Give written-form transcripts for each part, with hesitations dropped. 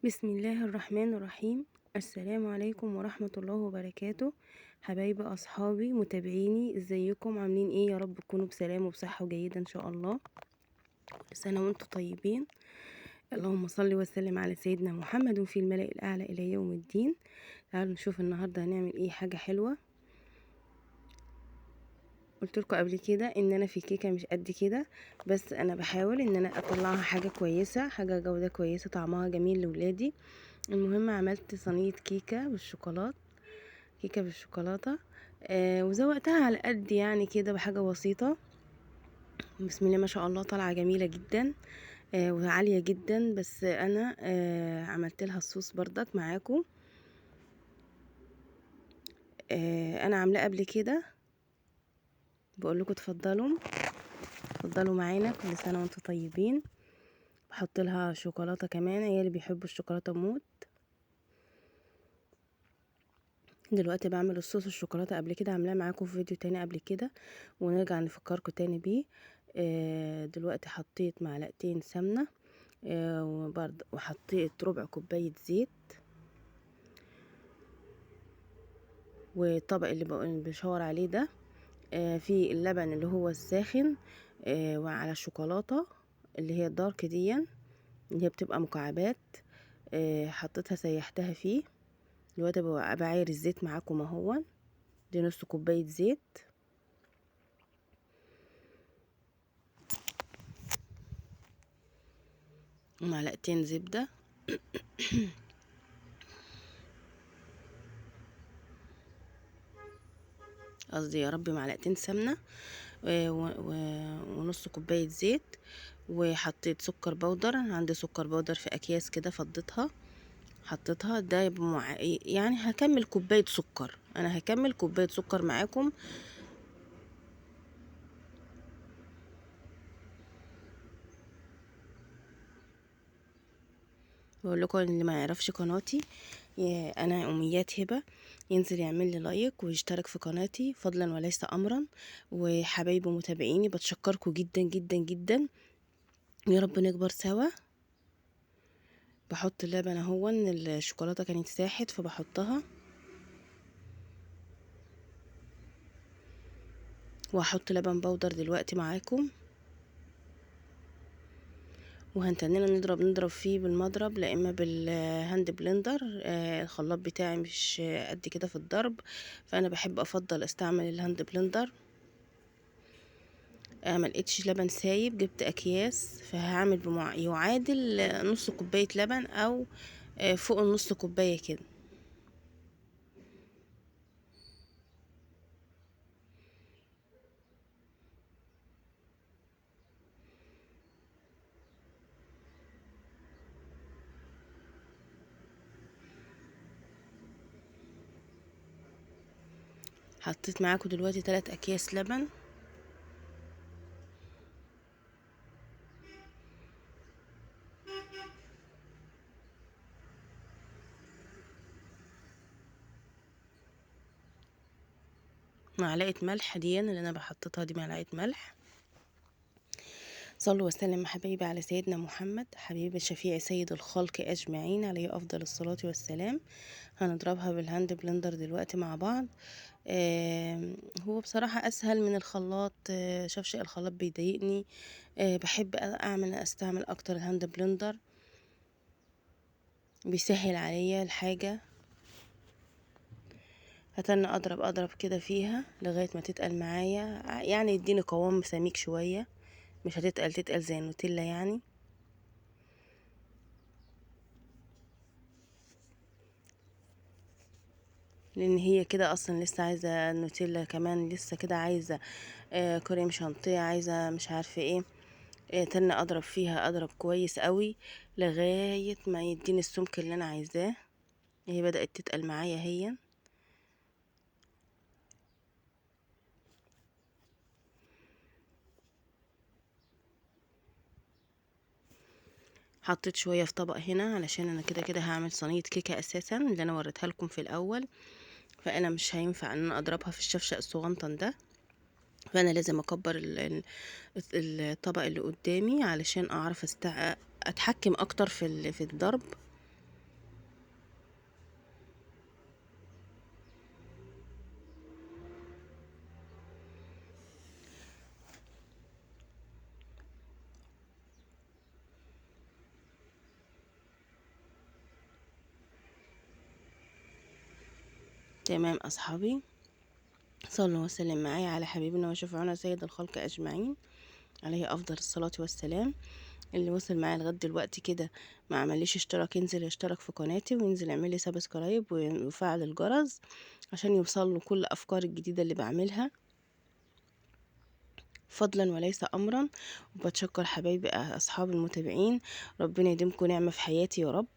بسم الله الرحمن الرحيم. السلام عليكم ورحمة الله وبركاته. حبايبي أصحابي متابعيني، ازيكم عاملين ايه؟ يا رب تكونوا بسلام وبصحة جيدة ان شاء الله. كل سنة وانتم طيبين. اللهم صل وسلم على سيدنا محمد وفي الملأ الأعلى إلى يوم الدين. تعالوا نشوف النهاردة هنعمل ايه حاجة حلوة. قلت لكم قبل كده ان انا في كيكة مش قد كده، بس انا بحاول ان انا اطلعها حاجة كويسة، حاجة جوده كويسة، طعمها جميل لولادي. المهم عملت صينية كيكة بالشوكولاته، كيكة بالشوكولاته وزوقتها على قد يعني كده بحاجة بسيطة. بسم الله ما شاء الله طالعه جميلة جدا وعاليه جدا. بس انا عملت لها الصوص بردك معاكم. انا عاملاه قبل كده، بقول لكم اتفضلوا اتفضلوا معانا. كل سنة وانتم طيبين. بحط لها شوكولاتة كمان، عيالي بيحبوا الشوكولاتة موت. دلوقتي بعمل الصوص الشوكولاتة قبل كده عاملاه معاكم في فيديو تاني قبل كده، ونرجع نفكركم تاني بيه. دلوقتي حطيت معلقتين سمنه، وبرضه وحطيت ربع كوباية زيت، والطبق اللي بشاور عليه ده في اللبن اللي هو الساخن، وعلى الشوكولاتة اللي هي الدارك دي اللي هي بتبقى مكعبات، حطيتها سيحتها فيه. دلوقتي بعاير الزيت معاكم اهو، دي نص كوباية زيت. ومعلقتين زبدة. قصدي يا ربي معلقتين سمنه ونص كوباية زيت. وحطيت سكر بودر، عندي سكر بودر في اكياس كده فضيتها حطيتها. ده يعني هكمل كوباية سكر، انا هكمل كوباية سكر معاكم. بقول لكم اللي ما يعرفش قناتي، انا امنيات هبه، ينزل يعمل لي لايك ويشترك في قناتي فضلا وليس امرا. وحبايبي ومتابعيني بتشكركم جدا جدا جدا، يا رب نكبر سوا. بحط اللبن اهو، الشوكولاتة كانت ساحت فبحطها، وهحط لبن بودر دلوقتي معاكم. وهنتنينا نضرب فيه بالمضرب، لا اما بال hand blender. الخلاط بتاعي مش قد كده في الضرب، فانا بحب افضل استعمل ال hand blender. ما لقيتش لبن سايب، جبت اكياس، فهعمل يعادل نص كوباية لبن او فوق النص كوباية كده. حطيت معاكم دلوقتي 3 اكياس لبن. معلقه ملح دي اللي انا بحطتها، دي معلقه ملح. صلوا وسلم حبايبي على سيدنا محمد حبيب الشفيع سيد الخلق اجمعين، عليه افضل الصلاة والسلام. هنضربها بال hand blender دلوقتي مع بعض. هو بصراحة اسهل من الخلاط. شفشق الخلاط بيضايقني، بحب استعمل اكتر ال hand blender، بيسهل عليا الحاجة. هتن اضرب كده فيها لغاية ما تتقل معايا، يعني يديني قوام سميك شوية، مش هتتقل تتقل زي النوتيلا يعني. لان هي كده اصلا لسه عايزه النوتيلا كمان، لسه كده عايزه كريم شانتيه، عايزه مش عارفه ايه. تن اضرب فيها، اضرب كويس قوي لغاية ما يديني السمك اللي انا عايزاه. هي بدات تتقل معايا هي. حطيت شوية في طبق هنا علشان انا كده كده هعمل صينية كيكة اساسا اللي انا وريتها لكم في الاول، فانا مش هينفع ان انا اضربها في الشفشق الصغنطن ده، فانا لازم اكبر الطبق اللي قدامي علشان اعرف اتحكم اكتر في الضرب. تمام اصحابي، صلوا وسلم معايا على حبيبنا وشفعنا سيد الخلق اجمعين، عليه افضل الصلاة والسلام. اللي وصل معايا لغاية دلوقتي كده ما عمليش اشتراك، ينزل يشترك في قناتي وينزل يعمل لي subscribe ويفعل الجرس عشان يوصل له كل افكار الجديدة اللي بعملها، فضلا وليس امرا. وبتشكر حبايبي اصحاب المتابعين، ربنا يديمكم نعمه في حياتي يا رب.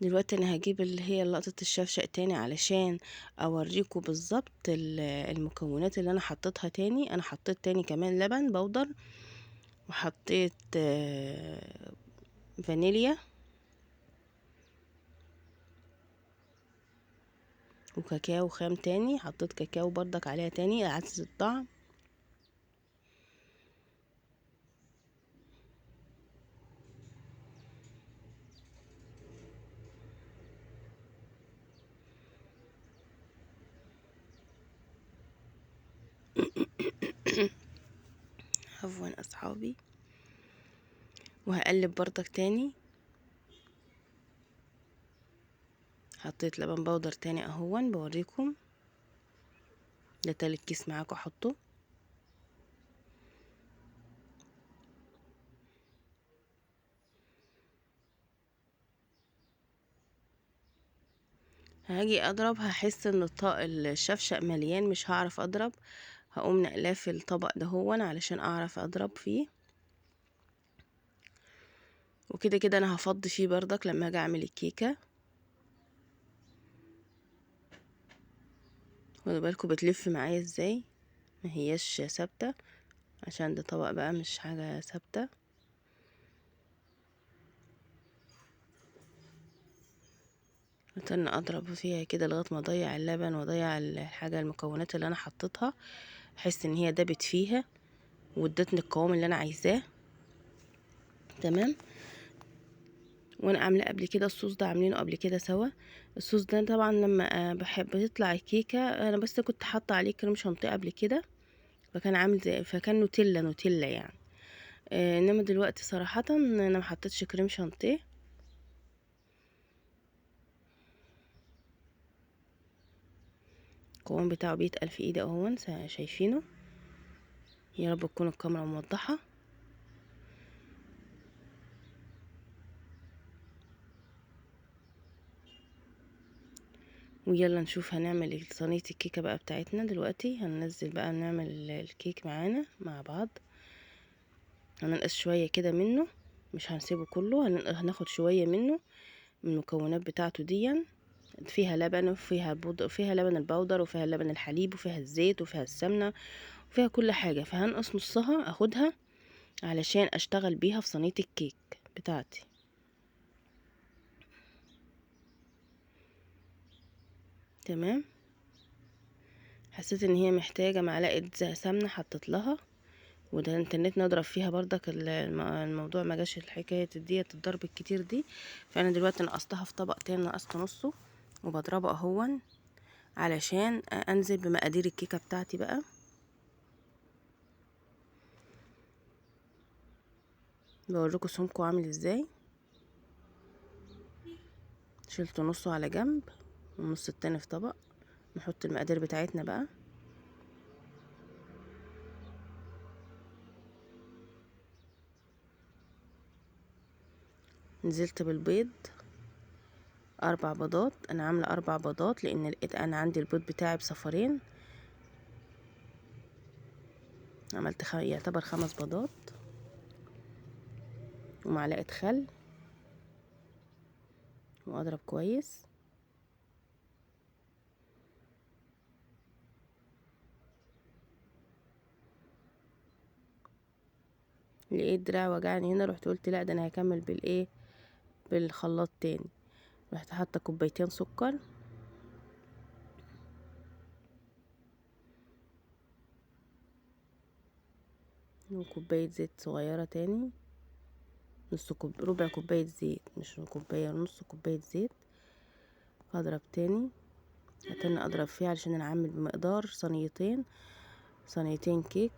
دلوقتي انا هجيب اللي هي لقطة الشفشق تاني علشان اوريكم بالظبط المكونات اللي انا حطيتها تاني. انا حطيت تاني كمان لبن بودر، وحطيت فانيليا وكاكاو خام تاني، حطيت كاكاو بردك عليها تاني عزز الطعم. عفوا اصحابي. وهقلب بردك تاني، حطيت لبن بودر تاني اهون بوريكم، ده تالت كيس معاكم احطه. هاجي اضرب هحس ان الشفشق مليان مش هعرف اضرب، هقوم نقلاه في الطبق ده هون علشان اعرف اضرب فيه. وكده كده انا هفضي فيه بردك لما اجي اعمل الكيكه. خدوا بالكم بتلف معايا ازاي، ما هياش ثابتة عشان ده طبق بقى مش حاجة ثابتة. استنى اضرب فيها كده لغاية ما اضيع اللبن واضيع الحاجة المكونات اللي انا حطيتها، احس ان هي دابت فيها وادتني القوام اللي انا عايزاه. تمام. وانا عامله قبل كده الصوص ده، عاملينه قبل كده سوا. الصوص ده طبعا لما بحب تطلع الكيكه، انا بس كنت حاطه عليه كريم شانتيه قبل كده، فكان عامل زي فكان نوتيلا نوتيلا يعني. انما دلوقتي صراحة انا ما حطيتش كريم شانتيه. القوام بتاعه بيتقل في ايدي اهو، شايفينه؟ يا رب تكون الكاميرا موضحة. ويلا نشوف هنعمل صينية الكيكه بقى بتاعتنا دلوقتي. هننزل بقى نعمل الكيك معانا مع بعض. هننقص شوية كده منه، مش هنسيبه كله، هناخد شوية منه من المكونات بتاعته دي. فيها لبن وفيها بودر، فيها لبن البودر وفيها لبن الحليب وفيها الزيت وفيها السمنة وفيها كل حاجة. فهنقص نصها اخدها علشان اشتغل بيها في صينية الكيك بتاعتي. تمام. حسيت ان هي محتاجه معلقه سمنه، حطيت لها، وده انتنيت نضرب فيها بردك. الموضوع ما جاش الحكاية ديت الضرب الكتير دي. فانا دلوقتي نقصتها في طبق تاني، نقصت نصه وبضربه اهون علشان انزل بمقادير الكيكه بتاعتي بقى. بوريكم سمكة عامل ازاي. شلت نصه على جنب والنص التاني في طبق. نحط المقادير بتاعتنا بقى. نزلت بالبيض 4 بيضات، انا عامله 4 بيضات لان لقيت انا عندي البيض بتاعي بصفرين، عملت يعتبر 5 بيضات ومعلقة خل، واضرب كويس. لقيت دراع وجعني هنا، رحت قلت لا ده انا هكمل بالايه بالخلاط تاني. رحت حاطه 2 كوباية سكر، وكوبايه زيت صغيرة تاني، نص كوب ربع كوباية زيت، مش كوباية، نص كوباية زيت. هضرب تاني، هتاني اضرب فيها علشان انا عامل بمقدار صينيتين كيك،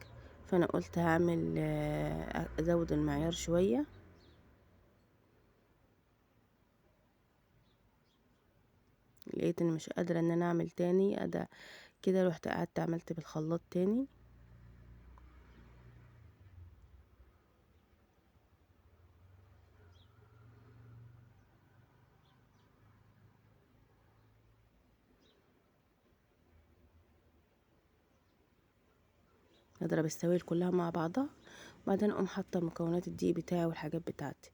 فانا قلت هعمل ازود المعيار شوية. لقيت اني مش قادرة ان انا اعمل تاني أدا كده، رحت قعدت عملت بالخلاط تاني. اضرب السوائل كلها مع بعضها، وبعدين اقوم حاطه مكونات الدقيق بتاعي والحاجات بتاعتي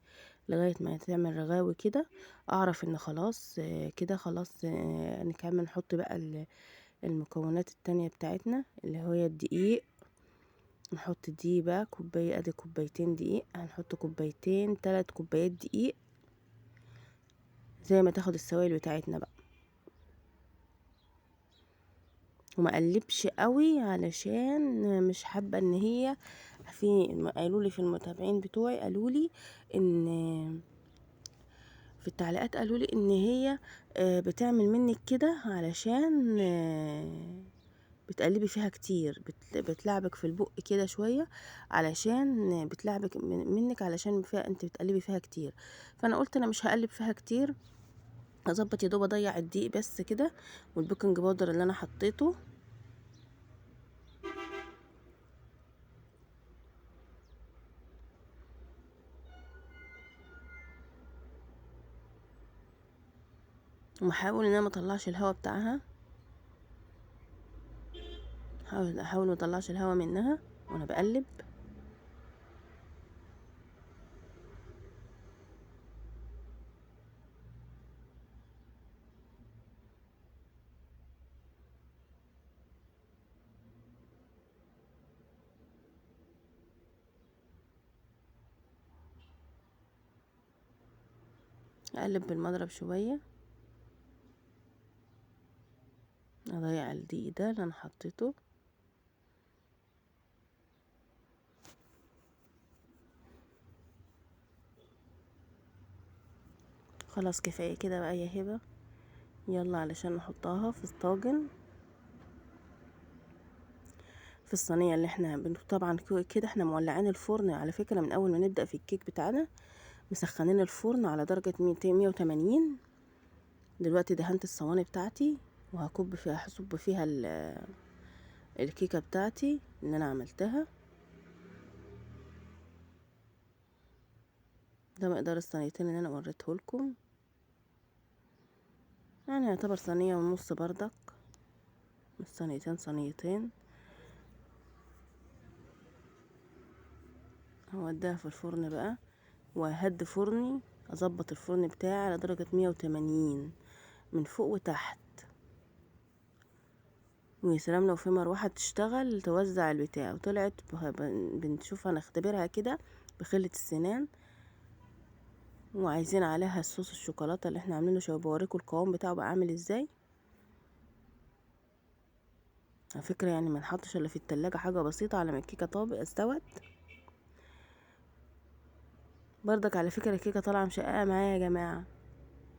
لغاية ما تعمل رغاوي كده، اعرف ان خلاص كده خلاص نكمل. نحط بقى المكونات التانية بتاعتنا اللي هي الدقيق. نحط دقيق بقى كوباية، ادي كوبايتين دقيق، هنحط كوبايتين 3 كوبايات دقيق زي ما تاخد السوائل بتاعتنا بقى. وما اقلبش قوي علشان مش حابة ان هي في، قالوا لي في المتابعين بتوعي، قالوا لي ان في التعليقات قالوا لي ان هي بتعمل منك كده علشان بتقلبي فيها كتير، بتلعبك في البق كده شوية، علشان بتلعبك منك علشان فيها انت بتقلبي فيها كتير. فانا قلت انا مش هقلب فيها كتير، اظبط يا دوب اضيع الدقيق بس كده وال baking powder اللي انا حطيته. وبحاول ان انا ما اطلعش الهواء بتاعها، احاول ما اطلعش الهواء منها وانا بقلب. اقلب بالمضرب شوية، اضيع الدقيق ده اللي انا حطيته. خلاص كفاية كده بقى يا هبه، يلا علشان نحطها في الطاجن في الصينية اللي احنا طبعا كده احنا مولعين الفرن على فكرة من اول ما نبدا في الكيك بتاعنا، مسخنين الفرن على درجه 180. دلوقتي دهنت الصواني بتاعتي وهكب فيها، هصب فيها الكيكه بتاعتي اللي انا عملتها. ده مقدار الصينيتين اللي انا وريته لكم، يعني يعتبر صينية ونص بردك، مش صينيتين، صينيتين. هوديها في الفرن بقى، وهد فرني، اظبط الفرن بتاعي على درجه 180 من فوق وتحت. ويا سلام لو في مروحة تشتغل توزع البتاع. وطلعت بنشوفها نختبرها كده بخله السنان. وعايزين عليها الصوص الشوكولاتة اللي احنا عاملينه، شوية بوريكم القوام بتاعه بقى عامل ازاي. على فكرة يعني ما نحطش الا في التلاجة حاجة بسيطة على ما الكيكه طابق استوت بردك. على فكرة الكيكه طالعه مشققه معايا يا جماعة،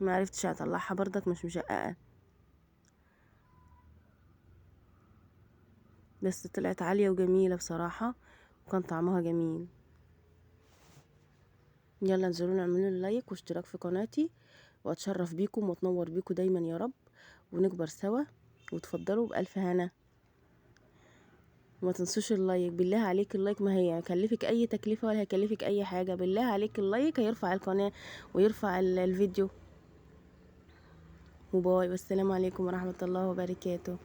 ما عرفتش اطلعها بردك، مش مشققه، بس طلعت عالية وجميلة بصراحة، وكان طعمها جميل. يلا انزلوا اعملوا لي like واشتراك في قناتي، واتشرف بيكم واتنور بيكم دايما يا رب، ونكبر سوا. وتفضلوا بألف هنا. وما تنسوش ال like، بالله عليك ال like ما هي هيكلفك اي تكلفة ولا هيكلفك اي حاجة، بالله عليك ال like هيرفع القناة ويرفع الفيديو. و bye، والسلام عليكم ورحمة الله وبركاته.